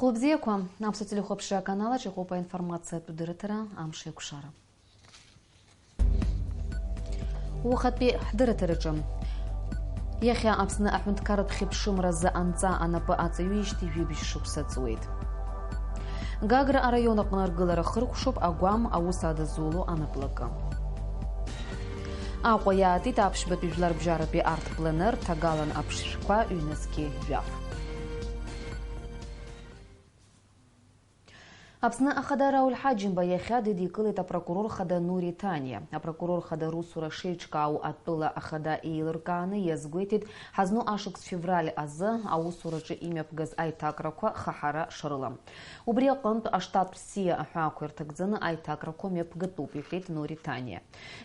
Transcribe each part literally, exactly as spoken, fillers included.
Хәылбзиақәа, Аԥсуа телехәаԥшра аканалаҿ иҟоуп аинформациатә дырраҭара «Амш еиқәшара». Уахатәи ҳдырраҭараҿы. Иахьа Аԥсны аҳәынҭқарратә хьыԥшымразы анҵа анапы аҵаҩижьҭеи жәибжь шықәса ҵуеит. Гагра араион аҟны аргылара хыркәшоуп агәам аус адызуло анаплакы. Аҟәа иаатит аԥшьбатәи жәларбжьаратәи арт-пленер, ҭагалан аԥшшәқәа, ҩнызқьи жәаф. Аԥсны ахада Рауль Ҳаџьымба иахьа дыдикылеит апрокурор хада Нури Ҭаниа. Апрокурор хада русура шеиҿкаау атәыла ахада еилыркааны иазгәеиҭеит, ҳазну ашықәс февраль азы аусураҿы имҩаԥгаз аиҭакрақәа хаҳара шрылам. Убри аҟынтә аштаттә ссиа аҳәаақәа ирҭагӡаны аиҭакрақәа мҩаԥгатәуп, иҳәеит Нури Ҭаниа.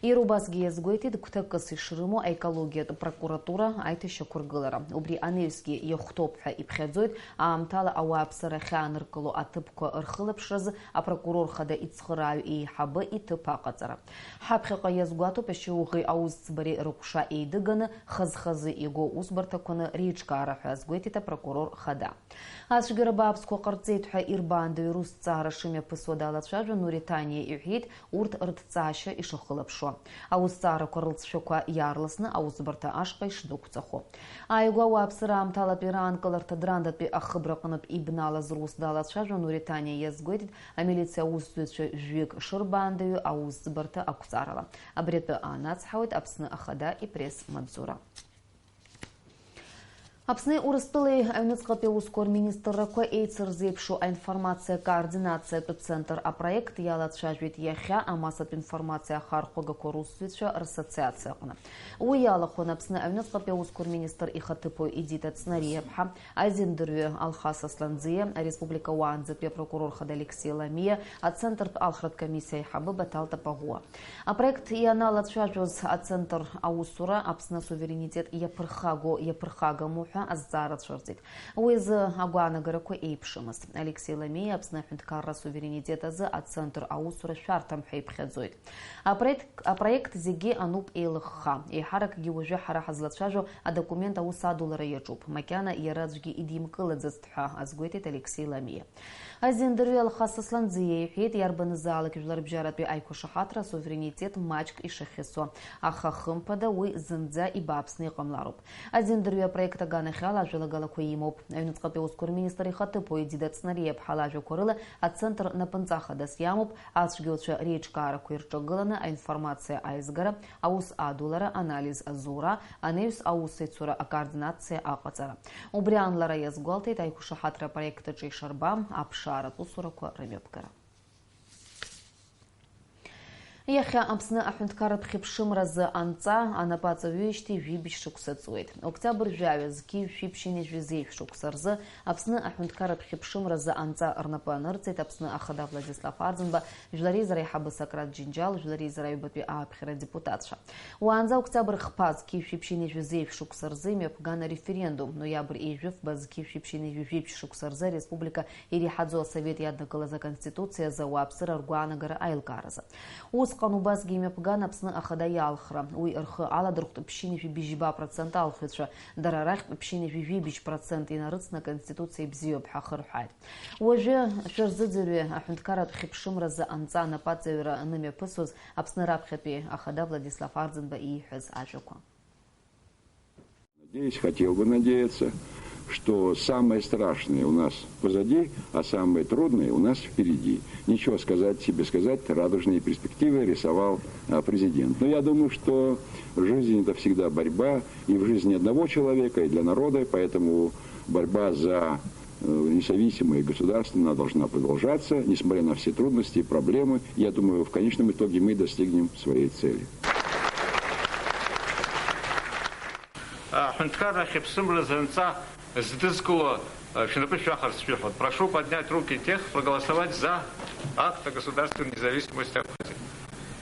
Иара убасгьы иазгәеиҭеит гәҭакыс ишрымоу аекологиатә прокуратура аиҭашьақәыргылара. Убри анаҩсгьы иахәҭоуп ҳәа иԥхьаӡоит аамҭала ауааԥсыра ахьааныркыло аҭыԥқәа рхылаԥшразы апрокурор хада ицхырааҩ еиҳабы иҭыԥ аҟаҵара. Ҳаԥхьаҟа иазгәаҭоуп ашьоуӷеи аусӡбареи рыҟәша еидыганы, хаз-хазы игоу усбарҭақәаны реиҿкаара ҳәа азгәеиҭеит апрокурор хада. Ацәгьара бааԥсқәа ҟарҵеит ҳәа ирбаандаҩу русҭҵаара шымҩаԥысуа далацәажәо Нури Ҭаниа иҳәеит, урҭ рыҭҵаашьа ишахылаԥшуа, аусҭҵаарақәа рылҵшәақәа иаарласны аусбарҭа ашҟа ишдәықәҵахо. Ааигәа ауааԥсыра аамҭалатәи раанкыларҭа Драндатәи ахыбраҟынтә ибналаз рус далацәажәо Нури Ҭаниа иазгәеиҭеит, амилициа аусзуҩцәа жәҩык шырбаандаҩу аусӡбарҭа ақәҵарала. Абри атәы аанацҳауеит Аԥсны ахада ипресс-маҵзура. Аԥсни Урыстәылеи аҩныҵҟатәи аусқәа рминистррақәа еицырзеиԥшу аинформациа координациатә центр апроект иалацәажәеит иахьа амассатә информациа ахархәагақәа русзуҩцәа рассоциациа аҟны. Уи иалахәын Аԥсны аҩныҵҟатәи аусқәа рминистр ихаҭыԥуаҩ Едита Ҵнариаԥҳа, аизандырҩы Алхас Асланӡиа, ареспублика уаанӡатәи апрокурор хада Алексеи Ламиа, ацентртә алхратә комиссиа аиҳабы Баҭал Тапаӷәуа. Апроект ианалацәажәоз ацентр аусура Аԥсны асуверенитет иаԥырхагоу иаԥырхагаму ҳәа азҵаара цәырҵит. Уи азы агәаанагарақәа еиԥшымызт. Алексеи Ламиа Аԥсны аҳәынҭқарра асуверенитет азы ацентр аусура шәарҭам ҳәа иԥхьаӡоит. Апроект, апроект зегьы ануп еилыхха. Еиҳаракгьы уажәы ҳара ҳазлацәажәо адокумент аус адулара иаҿуп. Макьана иара аӡәгьы идимкылаӡацт ҳәа азгәеиҭеит Алексеи Ламиа. Аизандырҩы Алхас Асланӡиа иҳәеит, иарбанызаалак жәларбжьаратәи аиқәшаҳаҭра асуверенитет маҷк ишахьысуа, аха хымԥада уи зынӡа ибааԥсны иҟамлароуп. Аизандырҩы апроект аганахьала ажәалагалақәа имоуп. Аҩныҵҟатәи аусқәа рминистр ихаҭыԥуаҩ Едита Ҵнариаԥҳа лажәақәа рыла, ацентр напынҵа хадас иамоуп, ацәгьоуцәа реиҿкаарақәа ирҿагыланы аинформациа аизгара, аус адулара, анализ азура, анаҩс аусеицура акоординациа аҟаҵара. Убри аан лара иазгәалҭеит аиқәшаҳаҭра апроект аҿы ишарбам аԥшааратә усурақәа рымҩаԥгара. Иахьа Аԥсны аҳәынҭқарратә хьыԥшымразы анҵа анапы аҵаҩижьҭеи жәибжь шықәса ҵуеит. Октиабр жәаҩа зқьи жәшәи ԥшьынҩажәи зеижә шықәса рзы Аԥсны аҳәынҭқарратә хьыԥшымразы анҵа рнапы анырҵеит Аԥсны ахада Владислав Арӡынба, Жәлар реизара аиҳабы Сократ Џьынџьал, Жәлар реизара аҩбатәи ааԥхьара адепутатцәа. Уаанӡа октиабр хԥа зқьи жәшәи ԥшьынҩажәи зеижә шықәса рзы имҩаԥган ареферендум, ноиабр ҩажәи фба зқьи жәшәи ԥшьынҩажәи жәибжь шықәса рзы ареспублика иреиҳаӡоу асовет иаднакылаз аконституциа азы ауааԥсыра ргәаанагара аилкааразы. Усҟан убасгьы имҩаԥган Аԥсны ахада иалхра. Уи рхы аладырхәт ԥшьынҩажәи бжьба процент алхыҩцәа, дара рахьтә ԥшьынҩажәи жәибжь процент инарыцны аконституциа ибзиоуп ҳәа ахырҳәааит. Уажәы шәырзыӡырҩы аҳәынҭқарратә хьыԥшымразы анҵа анапаҵаҩра анымҩаԥысуаз Аԥсны раԥхьатәи ахада Владислав Арӡынба ииҳәаз ажәақәа. Надеюсь, хотел бы надеяться, что самое страшное у нас позади, а самое трудное у нас впереди. Ничего сказать себе сказать, радужные перспективы рисовал, а, президент. Но я думаю, что жизнь — это всегда борьба, и в жизни одного человека, и для народа, поэтому борьба за, э, независимое государство, она должна продолжаться, несмотря на все трудности и проблемы. Я думаю, в конечном итоге мы достигнем своей цели. Аҳәынҭқарра ахьыԥсымра занҵа здызкыло, э, шәнапы шәахарц шәыҳәоит. Прошу поднять руки тех, проголосовать за акт о государственной независимости Абхазии.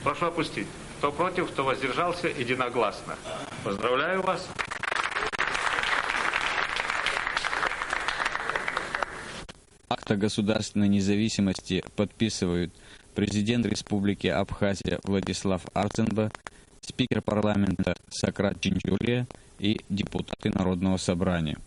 Прошу опустить. Кто против, кто воздержался, единогласно. Поздравляю вас. Акт о государственной независимости подписывают президент Республики Абхазия Владислав Арценба, спикер парламента Сократ Джинджулия и депутаты Народного собрания.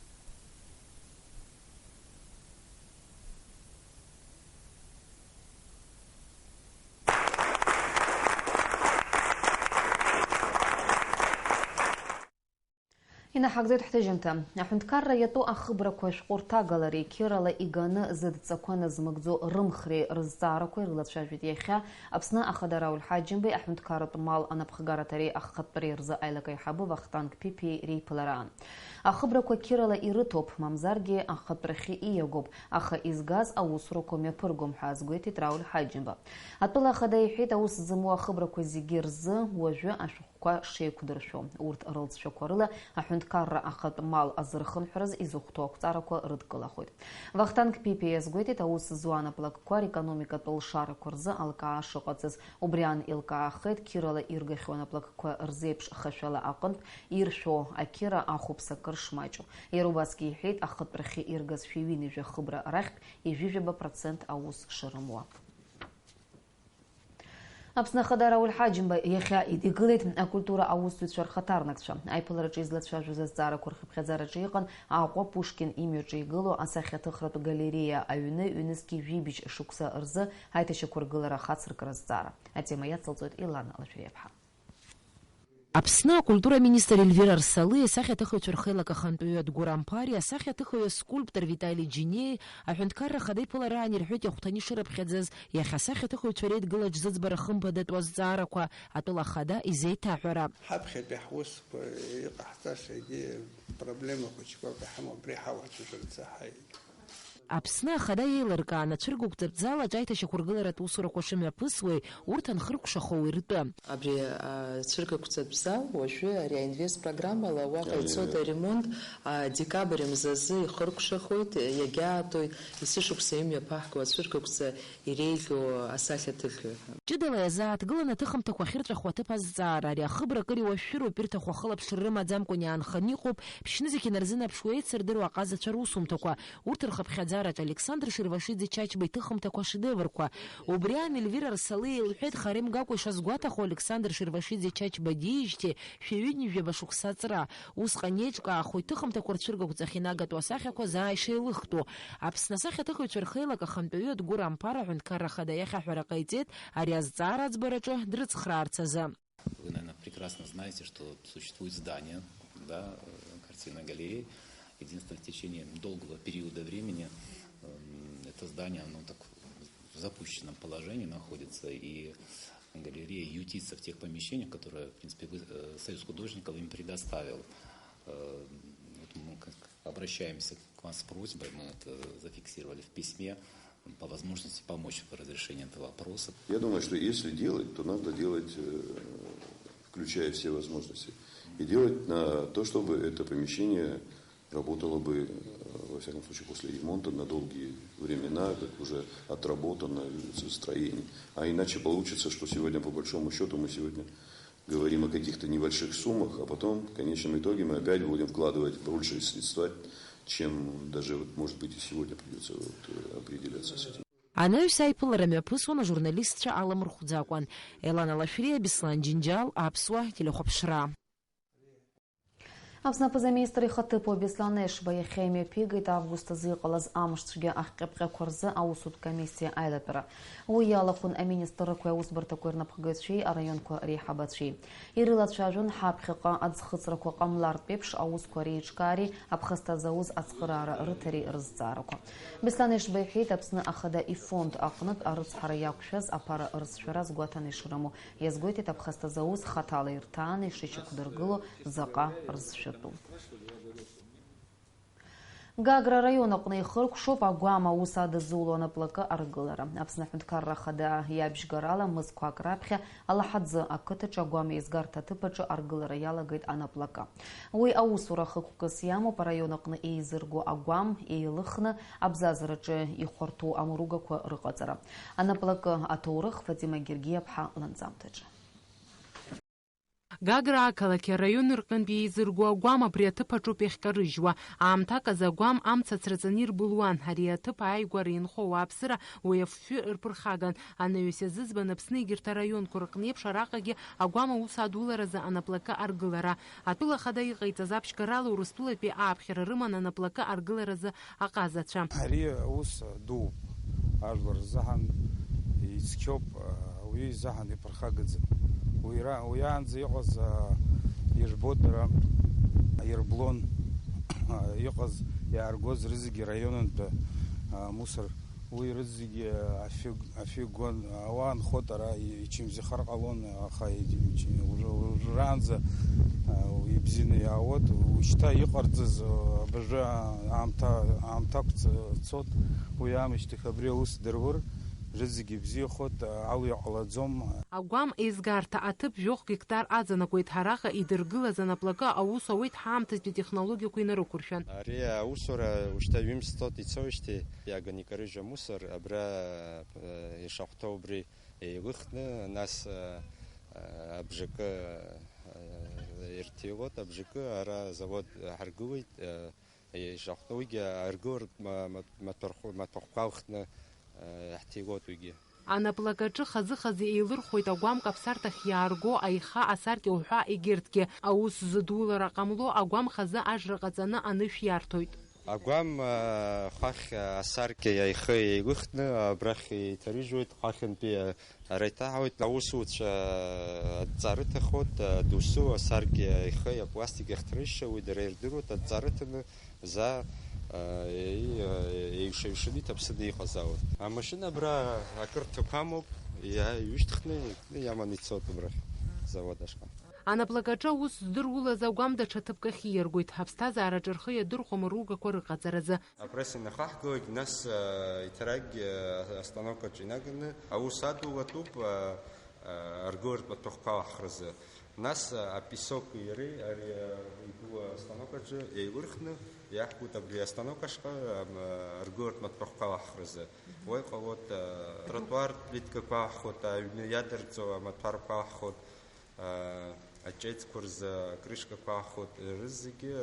Инаҳагӡоит ҳҭыжьымҭа. Аҳәынҭқарра иатәу ахыбрақәа шәҟәы рҭагалареи қьырала иганы зыдҵақәа назмыгӡо рымхреи рызҵаарақәа ирылацәажәеит иахьа Аԥсны Ахада Рауль Ҳаџьымбеи аҳәынҭқарратә мал анапхгараҭареи аххатәреи рзы аилак аиҳабы Вахтанг Ԥиԥиеи реиԥылараан. Ахыбрақәа қьырала ирыҭоуп, мамзаргьы ахатәрахьы ииагоуп, аха изгаз аусурақәа мҩаԥыргом ҳәа азгәеиҭеит Рауль Ҳаџьымба. Атәыла ахада иҳәеит, аус зымоу ахыбрақәа зегьы рзы уажәы ашәҟәқәа шеиқәдыршәо. Урҭ рылҵшәақәа рыла аҳәынҭқарра ахатә мал азырхынҳәраз изыхәҭоу ақәҵарақәа рыдкылахоит. Вахтанг Ԥипиа иазгәеиҭеит, аус зуа анаплакқәа рекономикатә лшарақәа рзы алкаа шыҟаҵаз. Убри аан еилкаахеит, қьырала иргахьоу анаплакқәа рзеиԥш хашәала аҟынтә иршәо ақьыра ахәыԥса акыр шмаҷу. Иара убасгьы иҳәеит, ахатәрахьы иргаз шәи ҩынҩажәа хыбра рахьтә ҩажәижәаба процент аус шырымуа. Аԥсны Ахада Рауль Ҳаџьымба иахьа идикылеит акультура аусзуҩцәа рхаҭарнакцәа. Аиԥылараҿы излацәажәоз азҵаарақәа рхыԥхьаӡараҿы иҟан Аҟәа Пушкин имҩаҿы игылоу асахьаҭыхратә галереиа аҩны ҩнызқьи жәибжь шықәса рзы аиҭашьақәыргылара ахацыркра азҵаара. Атема иацылҵоит Елана Лашәриаԥҳа. Аԥсны акультура министр Ельвира Арсалиа, асахьаҭыхыҩцәа рхеилак ахантәаҩы Адгәыр Амԥари, асахьаҭыхыҩы аскульптор Витали Џьениеи, аҳәынҭқарра ахада иԥылараан ирҳәеит иахәҭаны ишырыԥхьаӡаз иахьа асахьаҭыхыҩцәа реидгылаҿ зыӡбара хымԥадатәу азҵаарақәа, атәыла ахада изеиҭаҳәара. Ҳаԥхьатәи ҳусқәа иҟаҳҵаша егьи проблема хәыҷқәак иҳамоу абри ҳауацәажәарц ҳаит. Аԥсны Ахада иеилыркаан ацәыргақәҵатә залаҿ аиҭашьақәыргыларатә усурақәа шымҩаԥысуеи, урҭ анхыркәшахоу иртәы. Абри ацәыргақәҵатә зал уажәы ари аинвест программала уаҟа ицоит аремонт, адекабрь мзазы ихыркәшахоит, иагьаатуеит, есышықәса имҩаԥаҳго ацәыргақәҵа иреиӷьу асахьаҭыхҩы ҳәа. Ҷыдала иазааҭгылан аҭыхымҭақәа ахьырҵәахуа аҭыԥ азҵаара, ари ахыбра акыр иуашәшәыроуп, ирҭаху ахылаԥшра рымаӡамкәан иаанханы иҟоуп, ԥшьны зегь инарзынаԥшуа еицырдыруа аҟазацәа русумҭақәа, урҭ рхыԥхьаӡараҿ Александр Шервашиӡе Чачба иҭыхымҭақәа ашедеврқәа. Убри аан Ельвира Арсалиа илҳәеит, Харем Гакәа ишазгәаҭахо, Александр Шервашиӡе Чачба диижьҭеи шәи ҩынҩажәаба шықәса аҵра. Усҟан иеиҿкаахо иҭыхымҭақәа рцәыргақәҵахь инагатәу асахьақәа заа ишеилыхтәу. Аԥсны асахьаҭыхыҩцәа рхеилак ахантәаҩы Адгәыр Амԥар аҳәынҭқарра ахада иахь аҳәара ҟаиҵеит ари азҵаара аӡбараҿы дрыцхраарц азы. Вы, наверное, прекрасно знаете, что существует здание, да, э, картинной галереи. Единственное, в течение долгого периода времени, эм, это здание, оно так в запущенном положении находится, и галерея ютится в тех помещениях, которые, в принципе, вы, э, Союз художников им предоставил. Э, вот мы как обращаемся к вам с просьбой, мы это зафиксировали в письме, по возможности помочь в разрешении этого вопроса. Я думаю, что если делать, то надо делать, э, включая все возможности. И делать на то, чтобы это помещение работало бы, э, во всяком случае, после ремонта на долгие времена, как уже отработано строение. А иначе получится, что сегодня, по большому счету, мы сегодня говорим о каких-то небольших суммах, а потом, в конечном итоге, мы опять будем вкладывать большие средства, чем даже, вот, может быть, и сегодня придётся, вот, э, определяться с этим. Анаҩс аиԥылара мҩаԥысуан ажурналистцәа аламырхәӡакәан. Елана Лашәриа, Беслан Џьынџьал, Аԥсуа телехәаԥшра. Аԥсны аԥыза-министр ихаҭыԥуаҩ Беслан Ешба иахьа имҩаԥигеит август азы иҟалаз амшцәгьа ахҟьаԥҟьақәа рзы аусутә комиссиа аилатәара. Уи иалахәын аминистррақәеи аусбарҭақәеи рнапхгаҩцәеи араионқәа реиҳабацәеи. Ирылацәажәон ҳаԥхьаҟа аӡхыҵрақәа ҟамлартә еиԥш аусқәа реиҿкаареи аԥхасҭа зауз ацхыраара рыҭареи рызҵаарақәа. Беслан Ешба иҳәеит, Аԥсны Ахада ифонд аҟнытә арыцҳара иақәшәаз аԥара рызшәара азгәаҭаны ишрымоу. Иазгәеиҭеит аԥхасҭа зауз хаҭала ирҭааны ишиҽақәдыргыло заҟа рызшәатәу. Гагра араион аҟны ихыркәшоуп агәам аус адызуло анаплакы аргылара. Аԥсны Аҳәынҭқарра Ахада иабжьгарала мызқәак раԥхьа Алаҳаӡы ақыҭаҿы агәам еизгарҭа аҭыԥ аҿы аргылара иалагеит анаплакы. Уи аусура хықәкыс иамоуп араион аҟны еизырго агәам еилыхны абзазараҿы ихәарҭоу амругақәа рыҟаҵара. Анаплакы аҭоурых Фатима Гергиаԥҳа ланҵамҭаҿы. Гагра ақалақьи араиони рҟынтә еизырго агәам абри аҭыԥ аҿоуп иахькарыжьуа. Аамҭак азы агәам амца ацраҵаны ирбылуан. Ари аҭыԥ ааигәара инхо ауааԥсыра уи афҩы рԥырхаган. Анаҩс иазыӡбан Аԥсны егьырҭ араионқәа рҟны еиԥш араҟагьы агәам аус адуларазы анаплакы аргылара. Атәыла ахада иҟаиҵаз аԥшьгарала Урыстәылатәи ааԥхьара рыман анаплакы аргыларазы аҟазацәа. Ари ус дууп, ажәлар рзыҳәан ицқьоуп, ауаҩы изыҳәан иԥырхагаӡам. Уи ра-, уиаанӡа иҟаз, а, ирбоит дара. Ирблон иҟаз, иааргоз рызегьы раионынтәи, а, мусор, уи рызегьы афҩы, афҩы гон, ауаа нхот ара, и-, ичымзихар ҟалон, аха и-, ичы-, уж-, уажәраанӡа, а, ибзианы иаауеит. Ушьҭа иҟарҵаз, а, абыржәы аамҭа, аамҭа ақәҵ-, цот, уи аамышьҭахь абри аус дырур, рызегьы ибзиахоит, а, алҩа ҟалаӡом. Агәам еизгарҭа аҭыԥ жәохә гектар аҵанакуеит, ҳараҟа идыргылаз анаплакы аус ауеит ҳаамҭатәи технологиақәа инарықәыршәан. Ари аусура ушьҭа ҩымз цот ицоижьҭеи иаганы икарыжьуа мусор абра, э, ишахәҭоу убри еилыхны, нас, э, э, абжакы, э, ирҭиуеит, абжакы ара завод ҳаргылеит, э, ишахәҭоугьы аргылартә ма-, ма-, маҭәархә-, маҭәахәқәа алхны, э, иаҳҭиуеит уигьы. Анаплакаҿы хазы-хазы еилырхуеит агәам каԥсарҭахь иаарго аиха, асаркьа уҳәа егьырҭгьы. Аус зыдулара ҟамло, агәам хазы ажра ҟаҵаны анышә иарҭоит. Агәам, а, хәахь, а, асаркьеи аихеи еилыхны, абрахь иҭарыжьуеит, хәахьынтәи, а, ара иҭаҳауеит. Аусуцәа, а, адҵа рыҭахоит, а, досу асаркьеи аихеи апластик иахҭарыжьша, уи дара ирдыруеит, адҵа рыҭаны, заа, а, еи-, а, еиҩша-ҩшаны иҭаԥсаны иҟазаауеит. Амашьына абра акыр ҭақәамоуп, иа-, иҩышьҭыхны иаманы ицоит абрахь, завод ашҟа. Анаплакаҿы аус здырулаз агәам даҽа ҭыԥкахь ииаргоит, аԥсҭазаараҿы рхы иадырхәом ругақәа рыҟаҵаразы. Апресс инахаҳгылеит, нас, а, иҭарагь, а, астанокаҿы инаганы аус адулатәуп, а, а, аргылартә маҭәахәқәа алаҳхразы. Нас, а, апесоки иареи ари, а, игылоу астанокаҿы еилырхны иаҳкуеит абри астанок ашҟа, а, м, а, аргылартә маҭәахәқәа алаҳхразы. Уа иҟалоит, а, тротуартә плиткақәа алаҳхуеит, аҩны иадырҵо амаҭәарқәа алаҳхуеит. Аҷеӡқәа рзы акрышкақәа аахәоит, рызегьы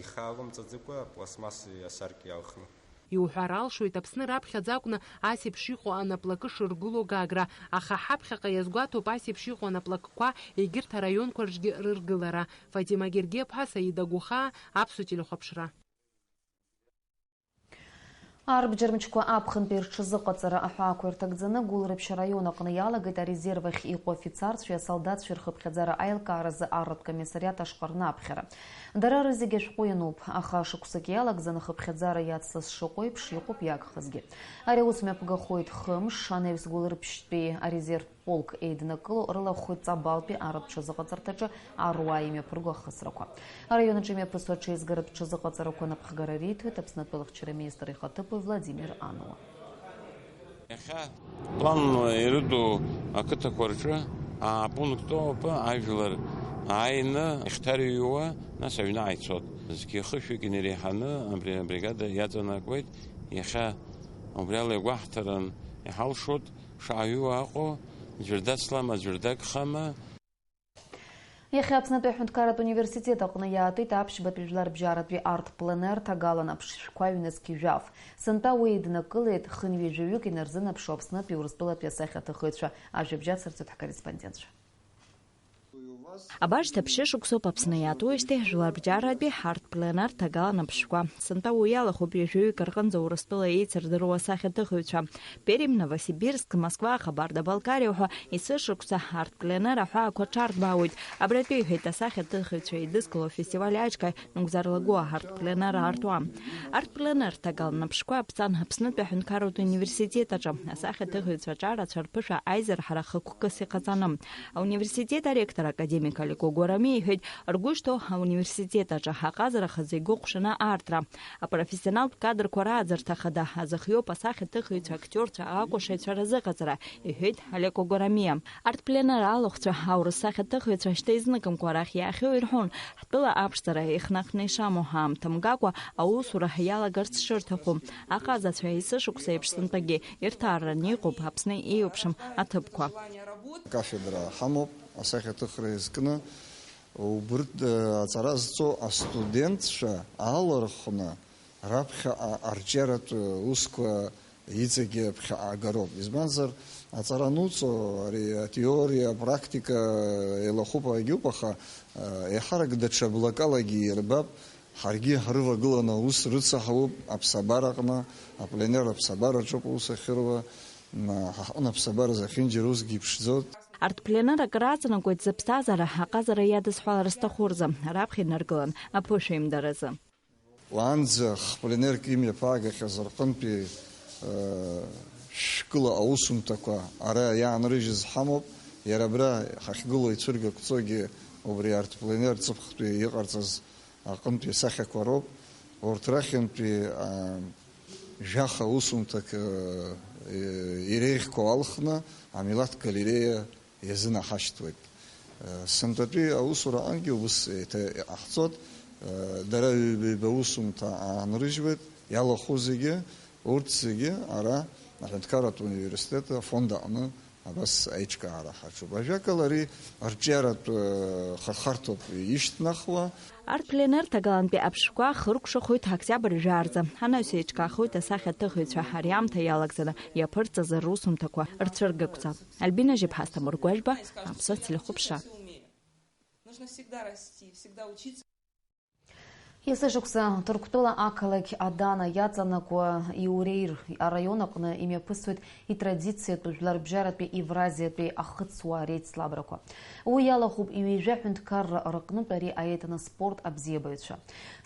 ихы алымҵаӡакәа апластмассеи асаркьеи алхны. Иуҳәар алшоит, Аԥсны раԥхьаӡа акәны ас еиԥш иҟоу анаплакы шыргылоу Гагра, аха ҳаԥхьаҟа иазгәаҭоуп ас еиԥш иҟоу анаплакқәа егьырҭ араионқәа рҿгьы рыргылара. Фатима Гергиаԥҳа, Саида Гәыхаа, Аԥсуа телехәаԥшра. Арбџьар мчқәа аԥхынтәи рҽазыҟаҵара аҳәаақәа ирҭагӡаны Гәылрыԥшь араион аҟны иалагеит арезерв ахь иҟоу афицарцәеи асолдаҭцәеи рхыԥхьаӡара аилкааразы арратә комиссариат ашҟа рнаԥхьара. Дара рызегьы ашәҟәы иануп, аха шықәсык иалагӡаны ахыԥхьаӡара иацлаз шыҟоу еиԥш иҟоуп иагхазгьы. Ари аус мҩаԥгахоит хымш, анаҩс Гәылрыԥшьтәи арезерв полк еиднакыло рылахәхеит Ҵабалтәи арратә ҽазыҟаҵарҭаҿы аруаа имҩаԥырго ахысрақәа. Араион аҿы имҩаԥысуа аҽеизгаратә ҽазыҟаҵарақәа анапхгара риҭоит Аԥсны атәылахьчара министр ихаҭыԥуаҩ Владимир Ануа. Иахьа планла ирыду ақыҭақәа рҿы ааба пунктоуп ажәлар ааины ихьҭарыҩуа, нас аҩны ааицот. Зқьи хышәҩык инареиҳаны абри абригада иаҵанакуеит. Иахьа убри ала игәаҳҭаран иҳалшоит. Шааҩуа аҟоу, ӡәыр дацлама, ӡәыр дагхама. Иахьа Аԥснытәи аҳәынҭқарратә университет аҟны иаатит аԥшьбатәи жәларбжьаратәи арт-пленер ҭагалан аԥшшәқәа ҩнызқь жәаф. Сынтәа уи еиднакылеит хынҩажәаҩык инарзынаԥшуа Аԥснытәи Урыстәылатәи асахьаҭыхыҩцәа, ажәабжь ацырҵоит ҳкорреспондентцәа. Абарҭ аԥшьышықәсоуп Аԥсны иаатуеижьҭеи жәларбжьаратәи ҳарт пленар ҭагалан аԥшшәқәа. Сынтәа уи иалахәуп ҩажәаҩык рҟынӡа Урыстәыла еицырдыруа асахьаҭыхыҩцәа. Пермь, Новосибирск, Москва, Қабарда-Балкариа ҳәа есышықәса ҳарт пленар аҳәаақәа ҽарҭбаауеит. Абратәи иҳәеит асахьаҭыхыҩцәа еидызкыло афестиваль аџька Нугзар Лагәуа ҳарт пленар аартуа. Арт пленар ҭагалан аԥшқәа аԥҵан Аԥснытәи аҳәынҭқарратә университет аҿы асахьаҭыхыҩцәа аҿарацәа рԥышәа аизырҳара хықәкыс иҟаҵаны. Ауниверситет аректор академик Алико Гәарами иҳәеит, ргәы шҭоу ауниверситет аҿы аҟазара хазы игәыҟәшаны аартра, апрофессионалтә кадрқәа рааӡарҭа хада азыхиоуп асахьаҭыхыҩцәа, актиорцәа, акәашаҩцәа рзыҟаҵара, иҳәеит Алико Гәарамиа. Арт пленар алахәцәа, аурыс сахьаҭыхыҩцәа шьҭа изныкымкәа арахь иаахьоу ирҳәон, ҳтәыла аԥшӡара ихнахны ишамоу ҳаамҭа мгакәа аусура иалагарц шырҭаху. Аҟазацәа есышықәса еиԥш сынтәагьы ирҭаараны иҟоуп Аԥсны еиуеиԥшым аҭыԥқәа. Кафедра ҳамоуп асахьаҭыхра иазкны, убырҭ, э, аҵара зҵо астудентцәа алархәны раԥхьаҟа арҿиаратә усқәа иҵегьы ԥхьаҟа агароуп. Избанзар, аҵара ануҵо, ари атеориа, апрактика еилахәыпа егьуп, аха, э, еиҳарак даҽа блакалагьы ирбап. Ҳаргьы ҳрывагыланы аус рыцаҳауп аԥсабараҟны, апленер аԥсабараҿоуп аус ахьыруа, м, ҳаҟны аԥсабара зехьынџьара усгьы иԥшӡоит. Арҭ пленерак рааҵанакуеит зыԥсҭазаара аҟазара иадысҳәалар зҭаху рзы, раԥхьа инаргылан аԥышәеимдаразы. Уаанӡа хпленерк имҩаԥаагахьаз рҟынтәи, э, шәкыла аусумҭақәа ара иаанрыжьыз ҳамоуп. Иара абра ҳахьгылоу ицәыргақәҵогьы убри арҭ пленер ҵыԥхтәи иҟарҵаз аҟынтәи асахьақәа роуп. Урҭ рахьынтәи, а, жәаха усумҭак, а, иреиӷьқәоу алхны амилаҭ галереиа иазынаҳашьҭуеит. А, сынтәатәи аусураҟынгьы убыс еиҭа иҟаҳҵоит. А, дара ҩба-ҩба усумҭа аанрыжьуеит, иалахәу зегьы, урҭ зегьы ара аҳәынҭқарратә университет афонд аҟны Абас аиҿкаара ҳаҿуп. Ажәакала, ари арҿиаратә, э, хырхарҭоуп ишьҭнахуа. Арҭ пленер ҭагалантәи аԥшшәқәа хыркәшахоит ҳоктиабр жәаа рзы. Анаҩс еиҿкаахоит асахьаҭыхҩцәа ари аамҭа иалагӡаны иаԥырҵаз русумҭақәа рцәыргақәҵа. Альбина Жьыԥҳа, Асҭамыр Гәажәба, Аԥсуа телехәаԥшра. Есышықәса Ҭырқәтәыла ақалақь Адана иаҵанакуа Иуреир араион аҟны имҩаԥысуеит итрадициатәу жәларбжьаратәи Евразиатәи ахыцуаа реицлабрақәа. Уи иалахәуп ҩажәа ҳәынҭқарра рыҟнытә ари аетноспорт абзиабаҩцәа.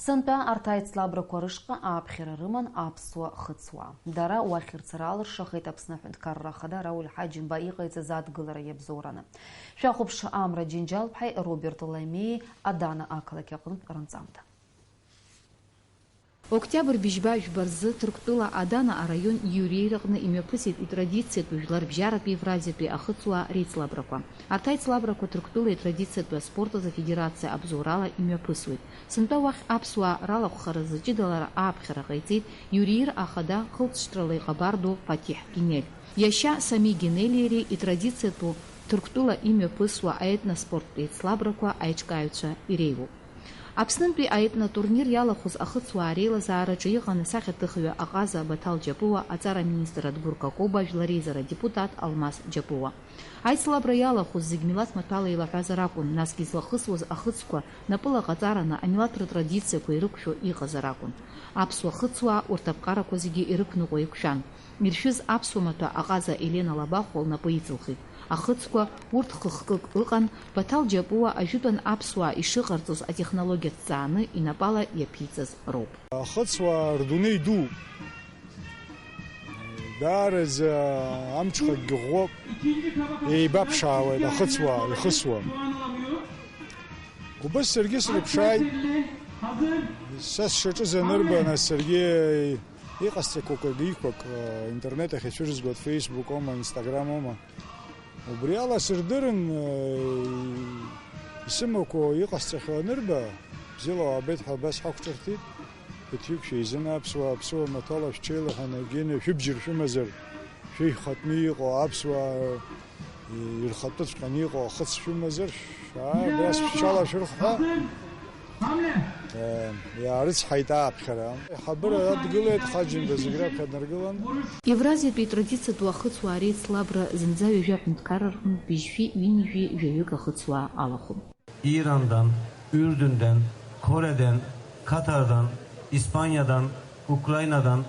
Сынтәа арҭ аицлабрақәа рышҟа ааԥхьара рыман аԥсуа хыцуаа. Дара уахь рцара алыршахеит Аԥсны аҳәынҭқарра ахада Рауль Ҳаџьымба иҟаиҵаз адгылара иабзоураны. Шәахәаԥш, Амра Џьынџьал-ԥҳаи Роберт Ламеи Адана ақалақь аҟнытә рынҵамҭа. Октиабр быжьба жәба рзы Ҭырқәтәыла Адана араион Иуреир аҟны имҩаԥысит итрадициатәу жәларбжьаратәи Евразиатәи ахыцуаа реицлабрақәа. Арҭ аицлабрақәа Ҭырқәтәылеи атрадициатәи аспорт азы афедерациа абзоурала имҩаԥысуеит. Сынтәа уахь аԥсуаа ралахәхаразы ҷыдалара ааԥхьара ҟаиҵеит Иуреир ахада хылҵшьҭрала иҟабар ду Фатиҳ Генель. Иашьа Сами Генели иареи итрадициатәу Ҭырқәтәыла имҩаԥысуа аетноспорттә еицлабрақәа аиҿкааҩцәа иреиуоуп. Аԥснынтәи аетнотурнир иалахәыз ахыцуаа реилазаараҿы иҟан асахьаҭыхҩы аҟаза Баҭал Џьапуа, аҵара аминистр Адгәыр Какоба, жәлар реизара адепутат Алмас Џьапуа. Аицлабра иалахәыз зегь милаҭ маҭәала еилаҳәазар акәын, насгьы излахысуаз ахыцқәа напыла ҟаҵараны амилаҭ ртрадициақәа ирықәшәо иҟазар акәын. Аԥсуа хыцуаа урҭ аԥҟарақәа зегьы ирықәныҟәо еиқәшәан. Иршәыз аԥсуа маҭәа аҟаза Елена Лабахәуа лнапы иҵылхит. Ахыцқәа урҭ хы-хкык ыҟан, Баҭал Џьапуа ажәытәан аԥсуаа ишыҟарҵоз атехнологиа ҭҵааны инапала иаԥиҵаз роуп. Ахыцуаа рдунеи дууп. Даараӡа амҽхакгьы ӷәӷәоуп. Еибаԥшаауеит ахыцуаа ихысуа. Убыс саргьы срыԥшааит. Са сшаҿыз анырба, нас саргьы иҟасҵақәақәак, иқәак, э, интернет ахь ицәырызгоит, Facebook оума, Instagram оума. Убри ала сырдырын, э, исымақәоу иҟасҵахьоу анырба, бзиала уаабеит ҳәа абас ҳақәҿырҭит. Ԥыҭҩык шәеизаны аԥсуаа, аԥсуа маҭәала шәҽеилаҳәаны, Евгени, шәыбжьы ршәымазар, шәыжәхатәны иҟоу аԥсуаа, э, ирхатәыҵәҟьаны иҟоу ахыц шәымазар, шәааи, абра шәҽалашәырхәҳәа. Э, иаарыцҳаит ааԥхьара. Аиҳабыра адгылеит, Ҳаџьымба зегь раԥхьа днаргылан. Евразиатәи традициатәу ахыцуаа реицлабра зынӡа ҩажәа ҳәынҭқарра рҟынтә быжьшәи ҩынҩажәи жәаҩык ахыцуаа алахәын. İran'dan, Ürdün'den, Kore'den, Katar'dan, İspanya'dan, Ukrayna'dan,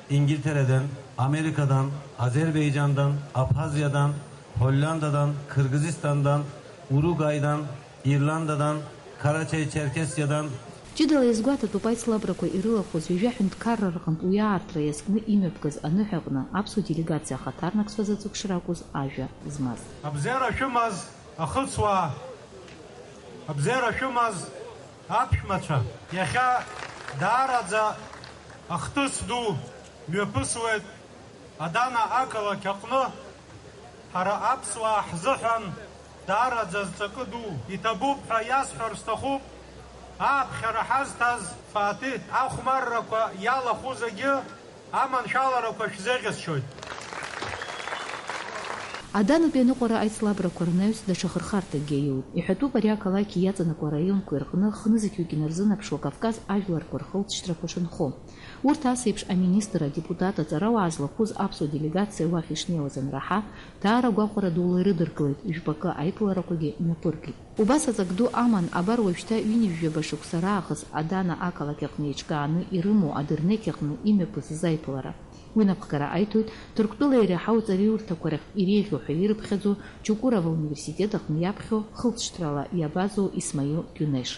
İngiltere'den, Amerika'dan, Azerbaycan'dan, Abhazya'dan, Hollanda'dan, Kırgızistan'dan, Uruguay'dan, İrlanda'dan, Кара-Чай-Черкесиядан. Ҷыдала иазгәаҭатәуп аицлабрақәа ирылахәыз ҩажәа ҳәынҭқарра рҟынтә уи ааартра иазкны имҩаԥгаз аныҳәаҟны аԥсуа делегациа ахаҭарнакцәа заҵәык шракәыз ажәа змаз. Абзиара шәымаз ахыцуаа, абзиара шәымаз аԥшәмацәа, иахьа даараӡа ахҭыс ду мҩаԥысуеит Адана ақалақь аҟны. Ҳара аԥсуаа ҳзыҳәан даараӡа зҵакы ду иҭабуп ҳәа иасҳәар сҭахуп, ааԥхьара ҳазҭаз Фатиҳ ахәмаррақәа иалахәу зегьы аманшәаларақәа шәзеӷьасшьоит. Аданатәи аныҟәара аицлабрақәа рнаҩс даҽа хырхарҭакгьы аиуеит. Иҳәатәуп ари ақалақь иаҵанакуа араионқәа ирҟны хнызқьҩык инарзынаԥшуа Кавказ ажәларқәа рхылҵшьҭрақәа шанхо. Урҭ асеиԥш аминистр, адепутат, аҵарауаа злахәыз аԥсуа делегациа уахь ишнеиуаз анраҳа, даара гәахәара дула ирыдыркылеит, жәпакы аиԥыларақәагьы мҩаԥыргеит. Убас аҵак ду аман, абар уажәшьҭа ҩынҩажәаба шықәса раахыс Адана ақалақь аҟны еиҿкааны ирымоу адырнеқь аҟны имҩаԥысыз аиԥылара. Уи напхгара аиҭоит Ҭырқәтәылеи иреиҳау аҵараиурҭақәа рахьтә иреиӷьу ҳәа ирыԥхьаӡо Чукурова ауниверситет аҟны иаԥхьо хылҵшьҭрала иабазоу Исмаил Гюнеш.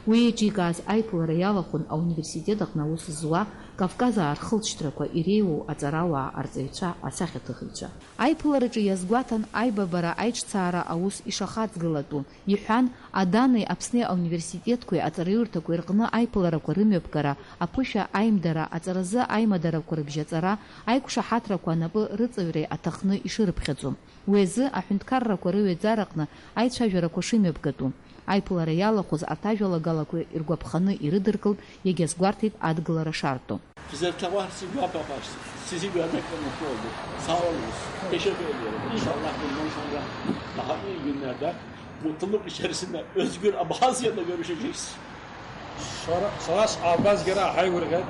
Уи еиҿикааз аиԥылара иалахәын ауниверситет аҟны аус зуа, Кавказаа рхылҵшьҭрақәа иреиуоу аҵарауаа, арҵаҩцәа, асахьаҭыхыҩцәа. Аиԥылараҿы иазгәаҭан аибабара аиҿцаара аус ишахаҵгылатәу. Иҳәан, Аданеи Аԥсни ауниверситетқәеи аҵараиурҭақәеи рҟны аиԥыларақәа рымҩаԥгара, аԥышәа аимдара, аҵаразы аимадарақәа рыбжьаҵара, аиқәшаҳаҭрақәа анапы рыҵаҩреи аҭахны ишырыԥхьаӡо. Уи азы аҳәынҭқаррақәа рыҩаӡараҟны аицәажәарақәа шымҩаԥгатәу. Аиԥылара иалахәыз арҭ ажәалагалақәа иргәаԥханы ирыдыркылт, иагьазгәарҭеит адгылара шарту. Физарҭаҟәа сигәаԥаҟа сизигәаанаганы ҳәоуп. Саалус, ишәыҳәеит, иншаллаҳ, бымбон шәанра, аҳаҟны игәы надак, гәыҭлык ишьарсына, Озгәыр Абхазиа нагәарышьа џьырс. Сара, сара сҟаабазгьы ара ҳаигәырӷьеит,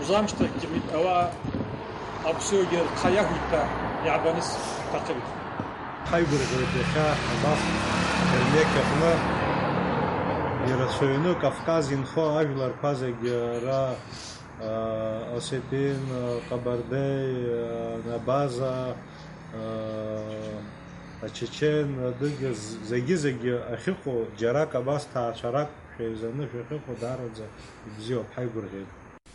узамшьҭахьгьы ауаа аԥсуагьы рхы иахәеит ҳәа иаабаны сҭахымызт. Ҳаигәырӷьоит иахьа абас Ермек аҟны ирацәаҩны Кавказ инхо ажәларқәа зегьы ара Осетин, Ҟабардеи, Абаза, Ачечен, адыга, зегьы-зегьы ахьыҟоу, џьарак абас ҭаацәарак шәеизаны шәахьыҟоу даараӡа ибзиоуп, ҳаигәырӷьеит.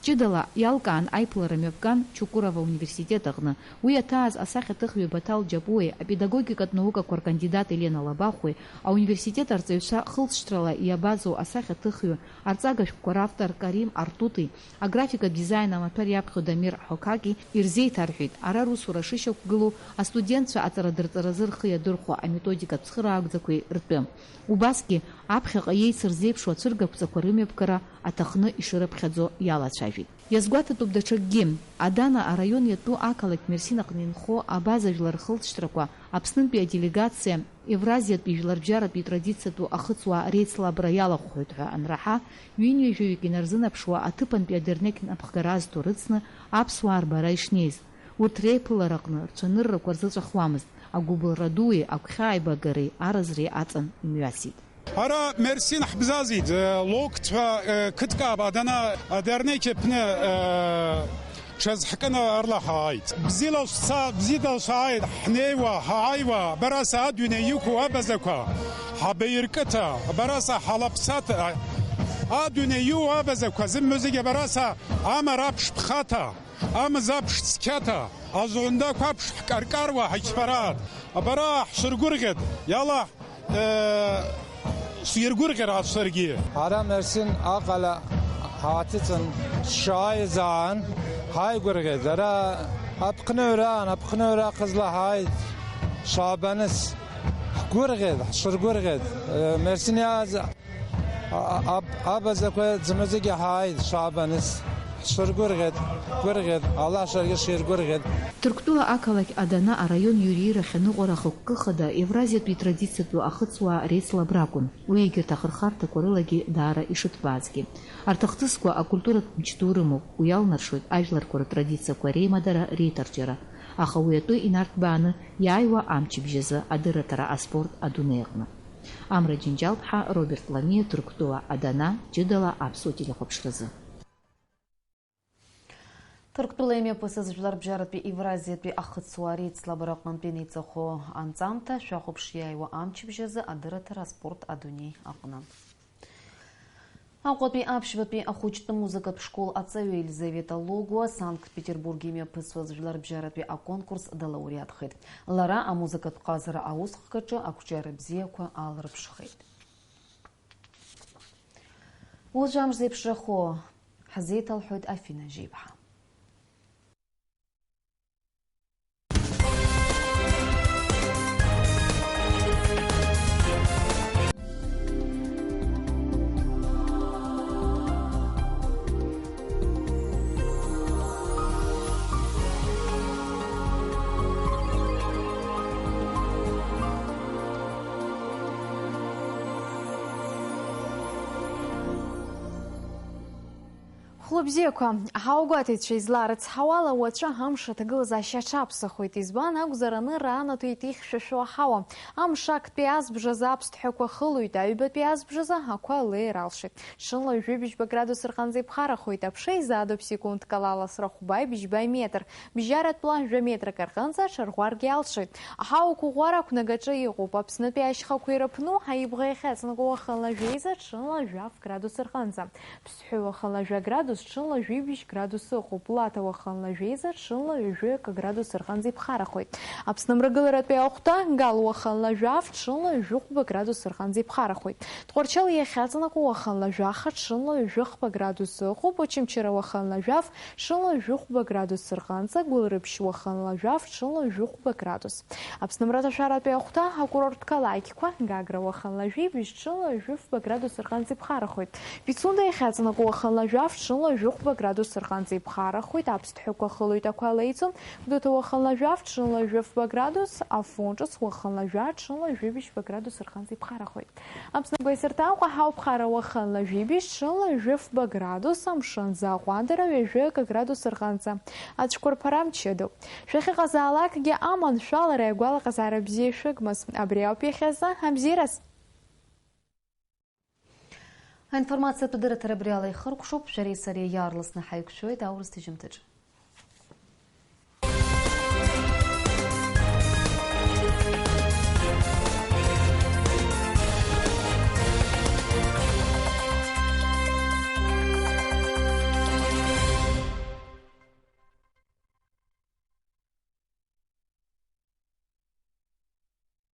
Ҷыдала иалкаан аиԥылара мҩаԥган Чукурова ауниверситет аҟны. Уи иаҭааз асахьаҭыхҩы Баҭал Џьапуеи апедагогикатә наукақәа ркандидат Елена Лабахәуеи, ауниверситет арҵаҩцәа хылҵшьҭрала иабазоу асахьаҭыхҩы, арҵага шәҟәқәа равтор Карим Артути, аграфикатә дизаин амаҭәар иаԥхьо Дамир Ҳокаки ирзеиҭарҳәеит, ара русура шышьақәгылоу, астудентцәа аҵарадырҵаразы рхы иадырхәо аметодикатә цхыраагӡақәеи ртәы. Убасгьы, аԥхьаҟа иеицырзеиԥшу ацәыргақәҵақәа рымҩаԥгара аҭахны ишырыԥхьаӡо иалацәажәеит. Иазгәаҭатәуп даҽакгьы. Адана араион иатәу ақалақь Мерсин аҟны инхо Абаза жәлар рхылҵшьҭрақәа Аԥснынтәи аделегациа Евразиатәи жәларбжьаратәи традициатәу ахыцуаа реицлабра иалахәхоит ҳәа анраҳа, ҩынҩажәаҩык инарзынаԥшуа аҭыԥантәи адернеқь напхгара азҭо рыцны аԥсуаа рбара ишнеиз. Урҭ реиԥылараҟны рцәаныррақәа рзыҵәахуамызт, агәыбылра дуи агәхьааибагареи аразреи аҵан имҩасит. Ара Мерсин ҳбзазит, э, локт ҳәа, э, қыҭкаап, Адана, э, адернеқь аԥны, э, ҽазҳкны арлаҳааит. Бзиала шәца-, бзиала шәааит, ҳнеиуа, ҳааиуа, абараса адунеи иқәу абазақәа, ҳабаиркыҭа, абараса ҳалаԥсаҭа, адунеи иу абазақәа, зымҩа зегьы абараса амара аԥш ԥхаҭа, амза аԥш цқьаҭа, азундақәа аԥш ҳкаркаруа ҳаиқәԥараат. Абара ҳшәыргәырӷьеит, иала Э, сиргәырӷьар ацәаргьы. Ара Мерсин аҟала ҳааҭыҵын, ҳшааиз аан, ҳааигәырӷьеит. Ара аԥхныҩраан, аԥхныҩра ахызла ҳааит, Шабаныс. Ҳгәырӷьеит, ҳшыргәырӷьеит. Э, Мерсин иааз а-, а-, аб-, абазақәа зымазегьы ҳааит, Шабаныс. Ҳшыргәырӷьеит, гәырӷьеит, Аллаҳ шаргьы ширгәырӷьеит. Ҭырқәтәыла ақалақь Адана араион иуриирахь аныҟәара ахықәкы хада Евразиатәи традициатәу ахыцуаа реицлабра акәын. Уи егьырҭ ахырхарҭақәа рылагьы даара ишыҭбаазгьы. Арҭ ахҭысқәа акультуратә мчду рымоуп, уи иалнаршоит ажәларқәа ртрадициақәа реимадара, реиҭарҿиара. Аха уи атәы инарҭбааны иааиуа амчыбжь азы адырраҭара аспорт адунеи аҟны. Амра Џьынџьал-ԥҳа, Роберт Ламиа, Ҭырқәтәыла Адана, ҷыдала аԥсуа телехәаԥшразы. Ҭырқәтәыла имҩаԥысыз Жәларбжьаратәи Евразиатәи ахыцуаа реицлабра аҟынтәи инеиҵахо анҵамҭа шәахәаԥш иааиуа амчыбжь азы адырраҭара аспорт адунеи аҟны. Аҟәатәи аԥшьбатәи ахәыҷтәы музыкатә школ аҵаҩы Елизавета Логуа Санкт-Петербург имҩаԥысуаз Жәларбжьаратәи аконкурс далауреатхеит. Лара амузыкатә ҟазара аусхкаҿы ақәҿиара бзиақәа аалрыԥшхеит. Уажә амш зеиԥшрахо ҳзеиҭалҳәоит Афина Жьеиԥҳа. Бзиақәа, ҳаугәаҭаҩцәа, изларыцҳауала, уаҵәы амш аҭагылазаашьа аҽаԥсахуеит. Избан акәзар, анырра анаҭоит ихьшәашәо аҳауа. Амш актәи азбжазы аԥсҭҳәақәа хылоит, аҩбатәи азбжазы ақәа леир алшоит. Ҽынла ҩажәи быжьба градус рҟынӡа иԥхарахоит, аԥша изаадоуп секундк ала аласра хәба-быжьба метр. Бжьаратә пла жәа метрак рҟынӡа аҽарӷәӷәаргьы алшоит. Аҳауа қәыӷәӷәара ақәнагаҿы иҟоуп. Аԥснытәи ашьхақәа ирыԥну, аибӷа иахьаҵанакуа уахынла жәеиза, ҽынла жәаф градус рҟынӡа. Ԥсҳәы уахынла жәа градус, ҽынла жәибжь градус ыҟоуп. Лаҭа уахынла жәеиза, ҽынла ҩажәи акы градус рҟынӡа иԥхарахоит. Аԥсны мрагыларатәи ахәҭа, Гал уахынла жәаф, ҽынла ҩажәи хәба градус рҟынӡа иԥхарахоит. Тҟәарчал иахьаҵанакуа уахынла жәаха, ҽынла ҩажәи хәба градус ыҟоуп. Очамчыра уахынла жәаф, ҽынла ҩажәи хәба градус рҟынӡа. Гәылрыԥшь уахынла жәаф, ҽынла ҩажәи хәба градус. Аԥсны мраҭашәаратәи ахәҭа, акурорттә қалақьқәа, Гагра уахынла жәибжь, ҽынла ҩажәи фба градус рҟынӡа иԥхарахоит. Пицунда иахьаҵанакуа уахынла жәаф, ҽынла ҩажәи хәба градус рҟынӡа иԥхарахоит. Аԥсҭҳәақәа хылоит, ақәа леиӡом. Гәдоуҭа уахынла жәаф, ҽынла ҩажәи фба градус, Афон ҿыц уахынла жәа, ҽынла ҩажәи быжьба градус рҟынӡа иԥхарахоит. Аԥсны агәеисырҭа Аҟәа ҳауԥхара уахынла жәибжь, ҽынла ҩажәи фба градус, амшын аӡы аҟәандара ҩажәи акы градус рҟынӡа. Ацәқәырԥара мчыдоуп. Шәахьыҟазаалакгьы аманшәалареи агәалаҟазаара бзиеи шәыгмыз. Абри ауп иахьазы абзиараз. Аинформациатә дырраҭара абри ала ихыркәшоуп, шәареи сареи иаарласны ҳаиқәшәоит аурыс ҭыжьымҭаҿы.